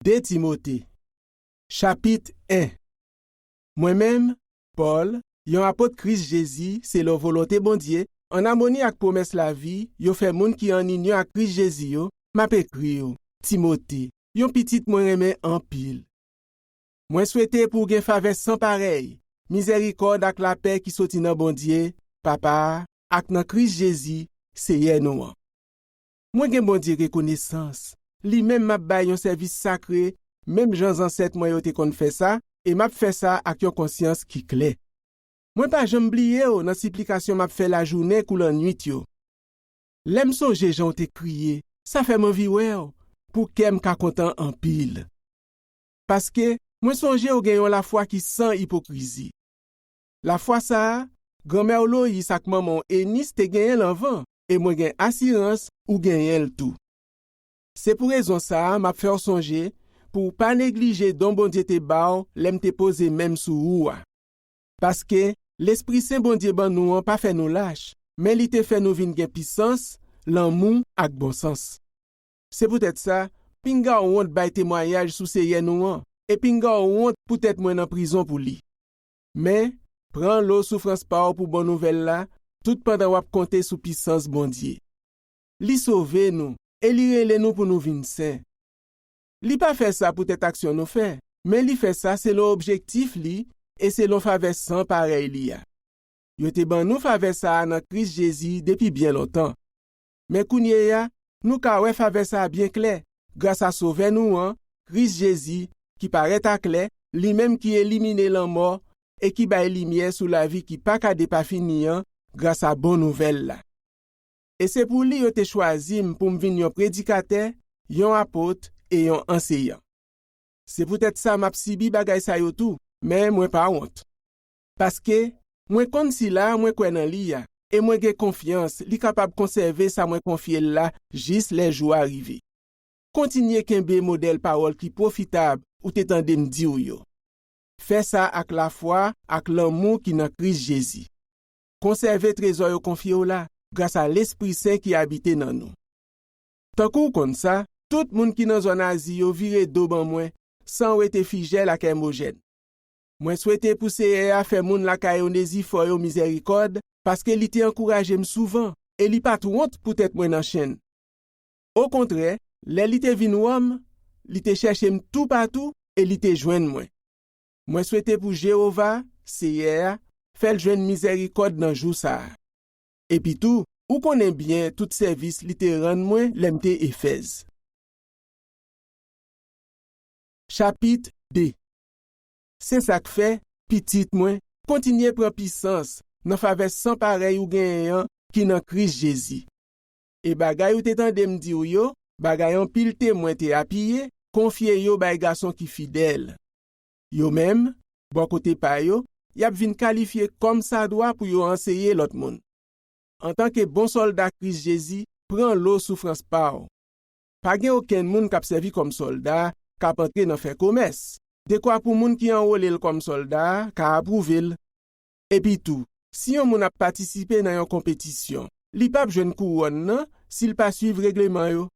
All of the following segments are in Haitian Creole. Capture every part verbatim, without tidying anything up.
De Timote, chapit en. Mwen menm, Pòl, yon apot Kris Jezi, selon volonte Bondye, ann amoni ak pwomès lavi yo fè moun ki an inyon ak Kris Jezi yo, m ap ekri w, Timote, yon pitit mwen renmen anpil. Mwen swete pou w gen favè san parèy, mizèrikòd ak lapè ki soti nan Bondye, Papa a, ak nan Kris Jezi, Seyè nou an. Mwen gen Bondye rekonesans. Li menm m ap bay yon sèvis sakre, menm jan zansèt mwen yo te konn fè sa, e m ap fè sa ak yon konsyans ki klè. Mwen pa janm bliye w nan siplikasyon m ap fè lajounen kou lannwit yo. Lè m sonje jan w te kriye, sa fè m anvi wè w, pou kè m ka kontan anpil. Paske, mwen sonje w gen yon lafwa ki san ipokrizi. Lafwa sa a, granmè w Loyis ak manman w Enis te genyen l anvan, e mwen gen asirans ou genyen l tou. Se pou rezon sa a m ap fè w sonje pou w pa neglije don Bondye te ba w lè m te poze men m sou ou a. Paske, Lespri Sen Bondye ban nou an pa fè nou lach, men li te fè nou vin gen pisans, lanmou ak bonsans. Se poutèt sa, pinga w wont bay temwayaj sou Seyè nou an, e pinga w wont poutèt mwen nan prizon pou li. Men, pran lo soufrans pa w pou bon nouvèl la, tout pandan w ap konte sou pisans Bondye. Li sove nou, e li rele nou pou nou vin sen. Li pa fè sa poutèt aksyon nou fè, men li fè sa selon objektif li e selon favè san parèy li a. Yo te ban nou favè sa a nan Kris Jezi depi byen lontan. Men kounye a, nou ka wè favè sa a byen klè, gras a Sovè nou an, Kris Jezi, ki parèt aklè, li menm ki elimine lanmò e ki bay limyè sou lavi ki pa ka depafini an, gras a bon nouvèl la. E se pou li yo te chwazi m pou m vin yon predikatè, yon apot e yon anseyan. Se poutèt sa m ap sibi bagay sa yo tou, men mwen pa wont. Paske, mwen konn sila a mwen kwè nan li a, e mwen gen konfyans li kapab konsève sa mwen konfye l la jis lè jou a rive. Kontinye kenbe modèl pawòl ki pwofitab ou te tande m di w yo. Fè sa ak lafwa ak lanmou ki nan Kris Jezi. Konsève trezò yo konfye w la, gras a Lespri Sen ki abite nan nou. Tankou w konn sa, tout moun ki nan zòn Azi yo vire do ban mwen, san wete Fijèl ak Èmojèn. Mwen swete pou Seyè a fè moun lakay Onezifò yo mizèrikòd, paske li te ankouraje m souvan, e li pa t wont poutèt mwen nan chenn. Okontrè, lè li te vin Wòm, li te chèche m toupatou e li te jwenn mwen. Mwen swete pou Jewova, Seyè a, fè l jwenn mizèrikòd nan jou sa a. Epitou, ou konnen byen tout sèvis li te rann mwen lè m te Efèz. Chapit de. Se sa k fè, pitit mwen, kontinye pran pisans nan favè san parèy ou genyen an ki nan Kris Jezi. E bagay ou te tande m di w yo, bagay anpil temwen te apiye, konfye yo bay gason ki fidèl. Yo menm, bò kote pa yo, y ap vin kalifye kòmsadwa pou yo anseye lòt moun. Antanke bon sòlda Kris Jezi, pran lo soufrans pa w. Pa gen okenn moun k ap sèvi kòm sòlda k ap antre nan fè komès, dekwa pou moun ki anwole l kòm sòlda a ka apwouve l. Epitou, si yon moun ap patisipe nan yon konpetisyon, li p ap jwenn kouwòn nan si l pa suiv regleman yo.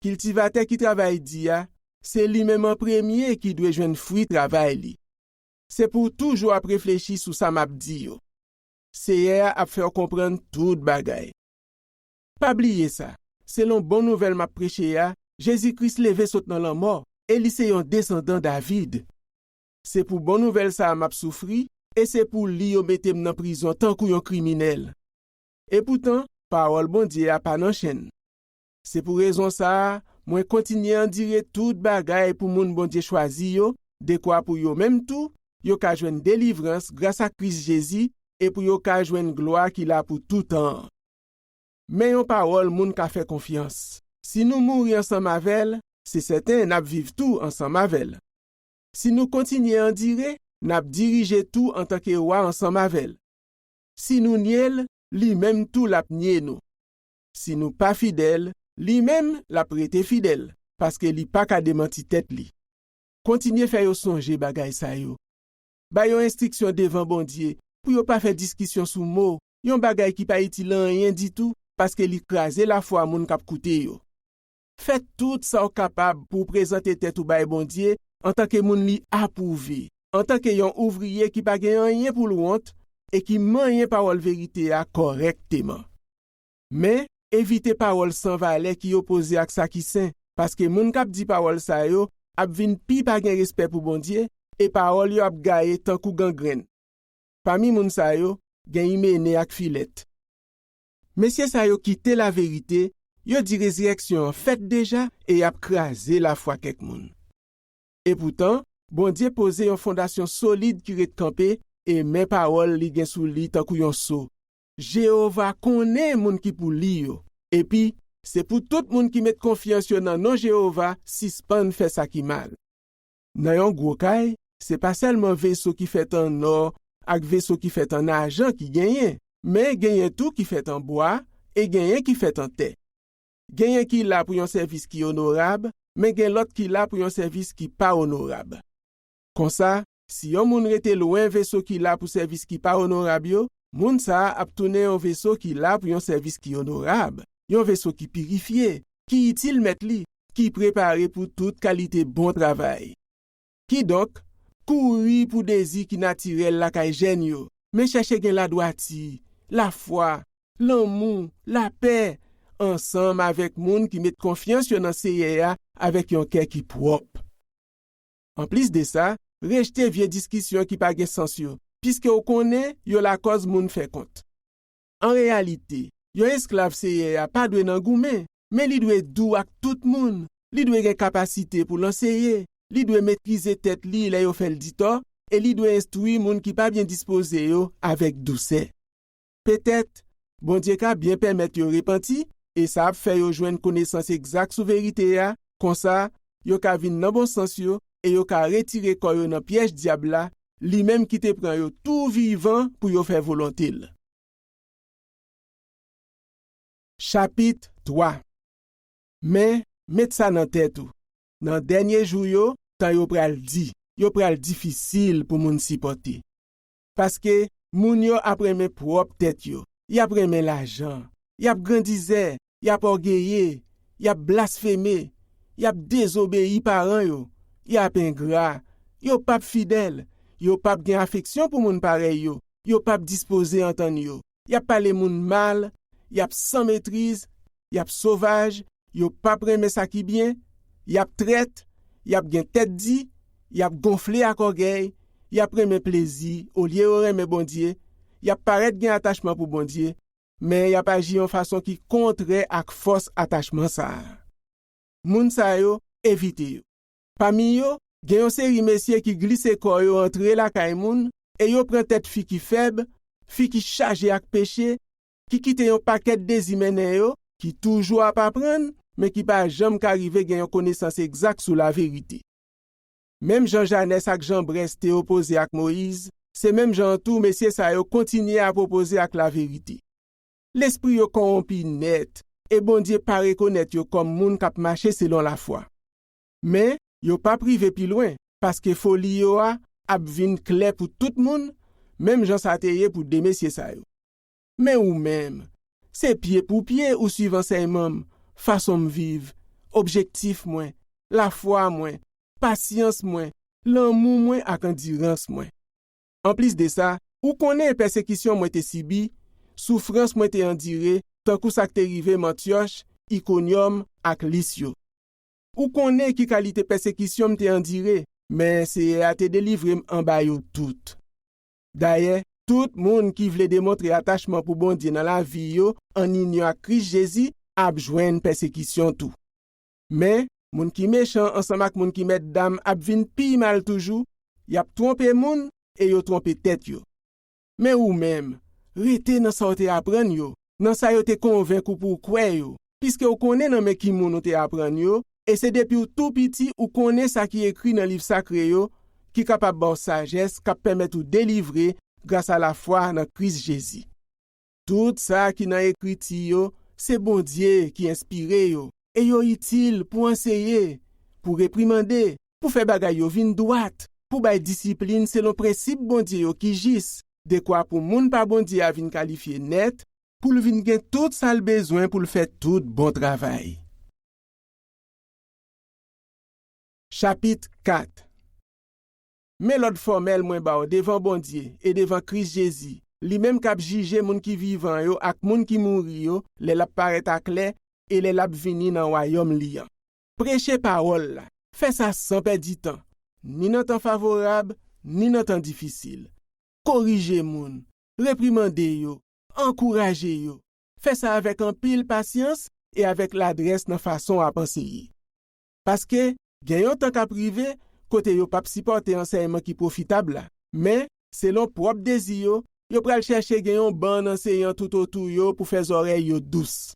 Kiltivatè ki travay di a, se li menm an premye ki dwe jwenn fwi travay li. Se pou w toujou ap reflechi sou sa m ap di yo. Seyè a ap fè w konprann tout bagay. Pa bliye sa, selon bon nouvèl m ap preche a, Jezi Kris leve sot nan lanmò, e li se yon desandan David. Se pou bon nouvèl sa a m ap soufri, e se pou li yo mete m nan prizon tankou yon kriminèl. Epoutan, pawòl Bondye a pa nan chenn. Se pou rezon sa a, mwen kontinye andire tout bagay pou moun Bondye chwazi yo, dekwa pou yo menm tou, yo ka jwenn delivrans gras a Kris Jezi e pou yo ka jwenn glwa ki la pou toutan an. Men yon pawòl moun ka fè konfyans. Si nou mouri ansanm avè l, se sèten n ap viv tou ansanm avè l. Si nou kontinye andire, n ap dirije tou antanke wa ansanm avè l. Si nou nye l, li menm tou l ap nye nou. Si nou pa fidèl, li menm l ap rete fidèl, paske li pa ka demanti tèt li. Kontinye fè yo sonje bagay sa yo. Bay yon enstriksyon devan Bondye pou yo pa fè diskisyon sou mo, yon bagay ki pa itil anyen ditou, paske li kraze lafwa moun k ap koute yo. fè tout sa w kapab pou w prezante tèt ou bay Bondye antanke moun li apwouve, antanke yon ouvriye ki pa gen anyen pou l wont e ki manyen pawòl verite a kòrèkteman. Men, evite pawòl san valè ki opoze ak sa ki sen, paske moun k ap di pawòl sa yo ap vin pi pa gen respè pou Bondye, e pawòl yo ap gaye tankou gangrenn. Pami moun sa yo, gen Imene ak Filèt. Mesye sa yo kite laverite, yo di rezirèksyon an fèt deja e y ap kraze lafwa kèk moun. Epoutan, Bondye poze yon fondasyon solid ki ret kanpe, e men pawòl li gen sou li tankou yon so. Jewova konnen moun ki pou li yo. Epi, se pou tout moun ki met konfyans yo nan non Jewova sispann fè sa ki mal. Nan yon gwo kay, se pa sèlman veso ki fèt an nò ak veso ki fèt an ajan ki genyen, men genyen tou ki fèt an bwa e genyen ki fèt an tè. Genyen ki la pou yon sèvis ki onorab, men gen lòt ki la pou yon sèvis ki pa onorab. Konsa, si yon moun rete lwen veso ki la pou sèvis ki pa onorab yo, moun sa a ap tounen yon veso ki la pou yon sèvis ki onorab, yon veso ki pirifye, ki itil mèt li, ki prepare pou tout kalite bon travay. Kidonk, kouri pou dezi ki natirèl lakay jèn yo, men chèche gen ladwati, lafwa, lanmou, lapè, ansanm avèk moun ki met konfyans yo nan Seyè a avèk yon kè ki pwòp. Anplis de sa, rejte vye diskisyon ki pa gen sans yo, piske w konnen yo lakòz moun fè kont. An reyalite, yon esklav Seyè a pa dwe nan goumen, men li dwe dou ak tout moun, li dwe gen kapasite pou l anseye, li dwe metrize tèt li lè yo fè l ditò, e li dwe enstwi moun ki pa byen dispoze yo avèk dousè. Petèt, Bondye ka byen pèmèt yo repanti, e sa ap fè yo jwenn konesans egzak sou verite a, konsa, yo ka vin nan bon sans yo, e yo ka retire kò yo nan pyèj dyab la, li menm ki te pran yo tou vivan pou yo fè volonte l. Chapit twa. Men, met sa nan tèt ou. Nan dènye jou yo, tan yo pral di, yo pral difisil pou moun sipòte. Paske moun yo ap renmen pwòp tèt yo, y ap renmen lajan, y ap grandizè, y ap ògeye, y ap blasfeme, y ap dezobeyi paran yo, y ap engra, yo p ap fidèl, yo p ap gen afeksyon pou moun parèy yo, yo p ap dispoze antann yo, y ap pale moun mal, y ap san metriz, y ap sovaj, yo p ap renmen sa ki byen, y ap trèt, y ap gen tèt di, y ap gonfle ak ògèy, y ap renmen plezi olye yo renmen Bondye, y ap parèt gen atachman pou Bondye, men y ap aji yon fason ki kontrè ak fòs atachman sa a. Moun sa yo, evite yo. Pami yo, gen yon seri mesye ki glise kò yo antre lakay moun e yo pran tèt fi ki fèb, fi ki chaje ak peche, ki kite yon pakèt dezi mennen yo, ki toujou ap aprann, men ki pa janm ka rive gen yon konesans egzak sou laverite. Menm jan Janès ak Janbrès te opoze ak Moyiz, se menm jan an tou mesye sa yo kontinye ap opoze ak laverite. Lespri yo kòwonpi nèt, e Bondye pa rekonèt yo kòm moun k ap mache selon lafwa. Men, yo p ap rive pi lwen, paske foli yo a ap vin klè pou tout moun, menm jan sa te ye pou de mesye sa yo. Men ou menm, se pye pou pye ou suiv ansèyman m, fason m viv, objektif mwen, lafwa mwen, pasyans mwen, lanmou mwen ak andirans mwen. Anplis de sa, ou konnen pèsekisyon mwen te sibi, soufrans mwen te andire, tankou sa k te rive m Antyòch, Ikonyòm ak Lis yo. Ou konnen ki kalite pèsekisyon m te andire, men Seyè a te delivre m anba yo tout. Dayè, tout moun ki vle demontre atachman pou Bondye nan lavi yo ann inyon ak Kris Jezi ap jwenn pèsekisyon tou. Men, moun ki mechan ansanm ak moun ki mètdam ap vin pi mal toujou, y ap twonpe moun e yo twonpe tèt yo. Men ou menm, rete nan sa w te aprann yo, nan sa yo te konvenk ou pou w kwè yo, piske w konnen nan men ki moun ou te aprann yo, e se depi w tou piti ou konnen sa ki ekri nan liv sakre yo, ki kapab ba w sajès k ap pèmèt ou delivre gras a lafwa nan Kris Jezi. Tout sa ki nan Ekriti yo, se Bondye ki enspire yo, e yo itil pou anseye, pou reprimande, pou fè bagay yo vin dwat, pou bay disiplin selon prensip Bondye yo ki jis, dekwa pou moun pa Bondye a vin kalifye nèt, pou l vin gen tout sa l bezwen pou l fè tout bon travay. Chapit kat. Men lòd fòmèl mwen ba w devan Bondye e devan Kris Jezi, li menm k ap jije moun ki vivan yo ak moun ki mouri yo lè l ap parèt aklè e lè l ap vini nan wayòm li an. Preche pawòl la, fè sa san pèdi tan, ni nan tan favorab, ni nan tan difisil. Korije moun, reprimande yo, ankouraje yo. Fè sa avèk anpil pasyans e avèk ladrès nan fason w ap anseye. Paske, gen yon tan k ap rive kote yo p ap sipòte ansèyman ki pwofitab la, men, selon pwòp dezi yo, yo pral chèche gen yon bann anseyan toutotou yo pou fè zòrèy yo dous.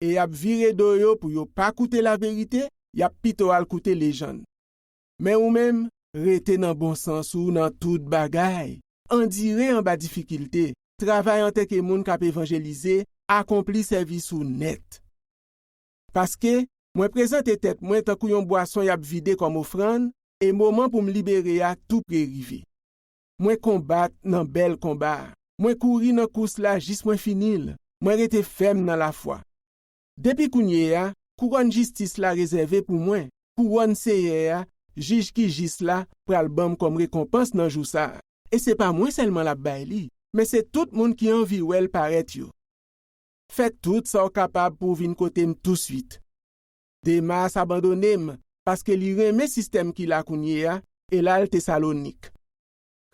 E y ap vire do yo pou yo pa koute laverite, y ap pito al koute lejann. Men ou menm, rete nan bon sans ou nan tout bagay. Andire anba difikilte, travay antanke moun k ap evanjelize, akonpli sèvis ou nèt. Paske, mwen prezante tèt mwen tankou yon bwason y ap vide kòm ofrann, e moman pou m libere a tou pre rive. Mwen konbat nan bèl konba a. Mwen kouri nan kous la jis mwen fini l. Mwen rete fèm nan lafwa. Depi kounye a, kouwòn jistis la rezève pou mwen, kouwòn Seyè a, jij ki jis la, pral ban m kòm rekonpans nan jou sa a. E se pa mwen sèlman l ap bay li, men se tout moun ki anvi wè l parèt yo. Fè tout sa w kapab pou w vin kote m touswit. Demas abandone m, paske li renmen sistèm ki la kounye a, e l al Tesalonik.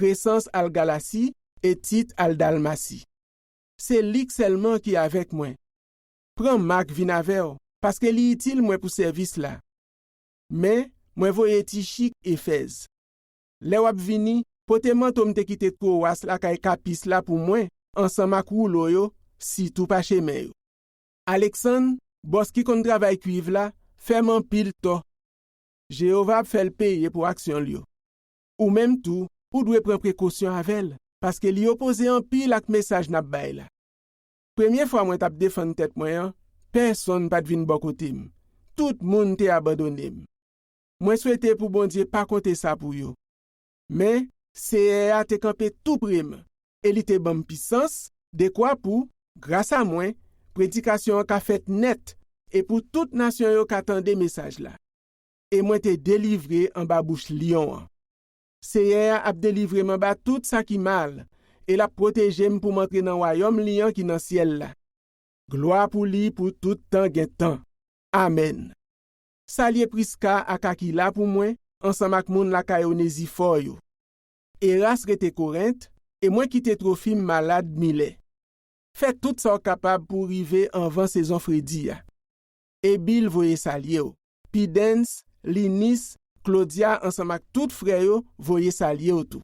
Kresans al Galasi, e Tit al Dalmasi. Se Lik sèlman ki avèk mwen. Pran Mak vin avè w, paske li itil mwen pou sèvis la. Men, mwen voye Tichik Efèz. Lè w ap vini, pote manto m te kite Twowas lakay Kapis la pou mwen, ansanm ak woulo yo, sitou pachemen yo. Aleksann, bòs ki konn travay kuiv la, fè m anpil tò. Jewova ap fè l peye pou aksyon l yo. Ou menm tou, ou dwe pran prekosyon avè l, paske li opoze anpil ak mesaj n ap bay la. Premye fwa mwen t ap defann tèt mwen an, pèsonn pa t vin bò kote m. Tout moun te abandone m. Mwen swete pou Bondye pa konte sa pou yo. Men, Seyè a te kanpe tou pre m, e li te ban m pisans, dekwa pou, gras a mwen, predikasyon an ka fèt nèt, e pou tout nasyon yo ka tande mesaj la. E mwen te delivre anba bouch lyon an. Seyè a ap delivre m anba tout sa ki mal, e l ap pwoteje m pou m antre nan wayòm li an ki nan syèl la. Glwa pou li pou tout tan gen tan. Amèn. Salye Priska ak Akila pou mwen, ansanm ak moun lakay Onezifò yo. Eras rete Korent, e mwen kite Twofim malad Milè. Fè tout sa w kapab pou w rive anvan sezon fredi a. Ebil voye salye w. Pidens, Linis, Klodya ansanm ak tout frè yo voye salye w tou.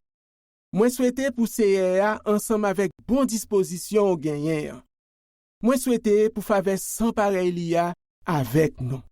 Mwen swete pou Seyè a ansanm avèk bon dispozisyon w genyen an. Mwen swete pou favè san parèy li a avèk nou.